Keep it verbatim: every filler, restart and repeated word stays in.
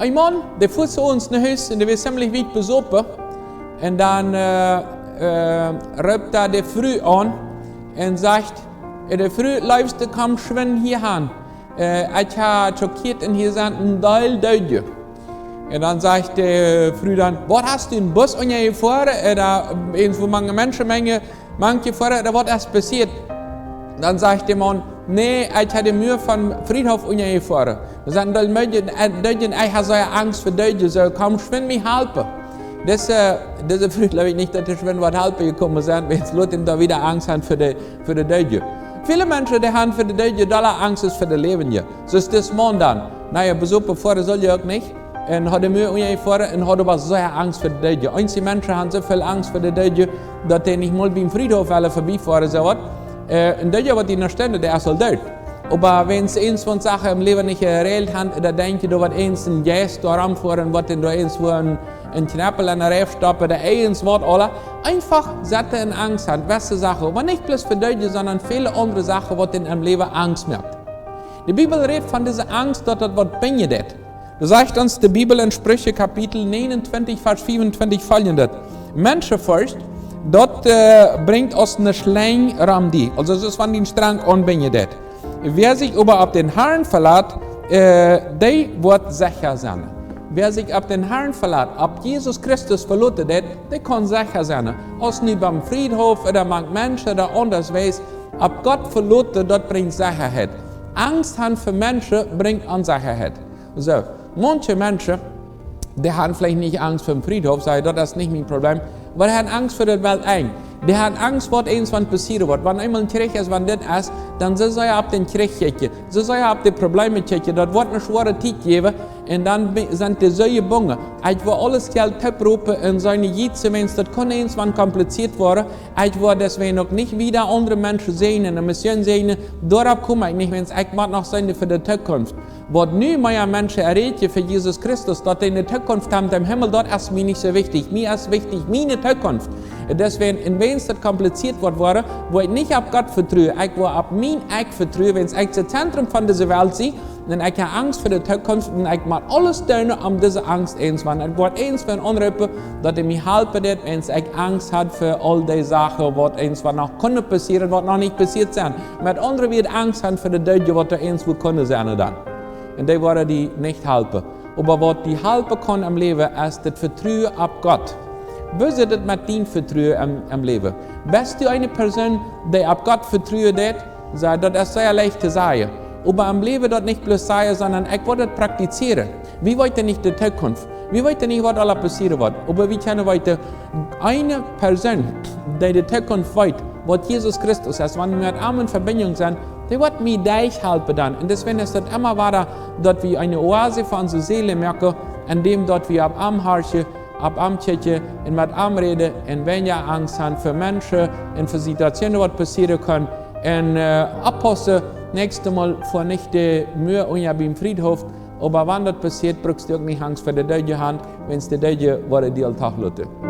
Een Maun, dee fua soo ons no Hus un dee wia ziemlich wiet besopen. Un dan äh, äh, roopt hee de Fru aun un sajcht: "Äh, de Fru, leefste, komm schwind hia han. Äh, ekj ha schockiert un hia sent een Deel Deedje." Un dan sajcht de Fru dan: "Waut, hast du een Bus unjajefoaren? Äh, doa, äh, irjentwua mank de Menschen, mank, mank jefoaren, ooda waut es passieet?" Dan sajcht de Maun: "Nä, ekj ha de Mua vom Friedhof unjajefoaren. Wie sent een Deel Deedje, äh, Deedje un ekj ha soo Angst fa Deedje, soo komm schwind mie halpen." Dise, dise Fru, jleew ekj nich, daut dee schwind woat halpen jekomen sennen, wiels lot am doa wada Angst han fa de, fa de Deedje. Väle Menschen, dee han fa de Deedje dolla Angst aus fa de Läwendje. Soo aus dis Maun dan. Na jo, besopen foaren sull je uk nich. Un haud de Mua unjajefoaren un haud oba soo Angst fa de Deedje. Eenje Menschen han soo väl Angst fa de Deedje, daut dee nich mol biem Friedhof wellen verbiefoaren, soo waut. Äh, un Deedje, waut dee noch stonen, dee es aul doot. Oba wan eent von Sachen em Läwen nich jeräajelt haft, dan denkjt hee, doa woat eent een Jeist doa romfoaren, waut am doa eent wua een, een Kjnepel aun de Reif stoppen, doa eent waut aula. Eefach sett am Angst aun, waut fa Sachen, oba nich bloos fa Deedje, sonda väle aundre Sachen, waut am em Läwen Angst moakt. De Bibel rät von dise Angst, daut daut waut binjen deit. Doa sajcht ons de Bibel en Sprüche Kapitel negenuntwintich, Varsch veeauntwintich foljendet: "Menschenfurcht, daut äh, brinjt aus eene Schlenj rom die." Aulsoo, daut es, wan die een Strank aunbinjen deit. "Wer sich aber auf den Herrn verlässt, äh, der wird sicher sein." Wäa sikj opp dän Harn velat, opp Jesus Christus veloten deit, dee kaun secha sennen. Aus nu biem Friedhof ooda mank Menschen ooda aundasch, wäa sikj opp Gott veloten, daut brinjt Sechaheit. Angst han fa Menschen brinjt Onsechaheit. Soo, manche Menschen, dee han veleicht nich Angst fa dän Friedhof, sajen, daut es nich mien Problem. Oba dee han Angst fa daut Weltenj. Dee han Angst, waut eenswan passieren woat. Wan eemol een Kjrich es, wan dit es, dan sent see opp dän Kjrich kjikjen. Soo sent see opp de Probleme kjikjen. Daut woat eene schwoare Tiet jäwen. Un dan be-, sent dee soo jebungen. Ekj woa aules Jelt toopropen un sien Jelt, wan daut kaun eenswan kompliziert woaren. Ekj woa deswäajen uk nich wieda aundre Menschen säajnen un Mission säajnen. Doaropp kom ekj nich, wiels ekj mott noch seenen fa de Zukunft. Waut nu mea Menschen erreichen fa Jesus Christus, daut dee eene Zukunft haben em Himmel, daut es mie nich soo wichtich. Mie es wichtich miene Zukunft. Deswäajen, un wan daut kompliziert woat woaren, woa ekj nich opp Gott vetruen. Ekj woa opp mien Ekj vetruen, wiels ekj daut Zentrum von dise Welt sie. Un ekj hab Angst fa de Zukunft un ekj mott aules doonen, om dise Angst eenswan. Daut woat eenswan aunroopen, daut hee mie halpen deit, wiels ekj Angst hab fa aul dee Sachen, waut eenswan noch kunnen passieren, waut noch nich passieet sent. Met aundre Wieed, Angst han fa de Doot, waut doa eenswua kunnen sennen dan. Un dee woaren die nich halpen. Oba waut die halpen kaun em Läwen, es daut Vetruen opp Gott. Woo sitt et met dien Vetruen em, em Läwen? Best du eene Persoon, dee opp Gott vetruen deit? Soo, daut es sea leicht to sajen. Oba em Läwen daut nich bloos sajen, sonda ekj woa daut praktizieren. Wie weeten nich de Zukunft. Wie weeten nich, waut aules passieren woat. Oba wie kjennen weeten, eene Persoon, dee de Zukunft weet, waut Jesus Christus es, wan wie met am en Vebinjunk sent, dee woat mie doa halpen dan. Un deswäajen es daut emma wada, daut wie eene Oase fa onse Seelen moaken, endäm daut wie opp am horchen, opp am kjikjen un met am räden un weinja Angst han fa Menschen un fa Situationen, waut passieren kaun. Un äh, oppaussen, näakjstet Mol foa nich de Mua unja biem Friedhof, oba wan daut passieet, bruckst du uk nich Angst fa de Doot han, wiels de Doot woat die aul toochloten.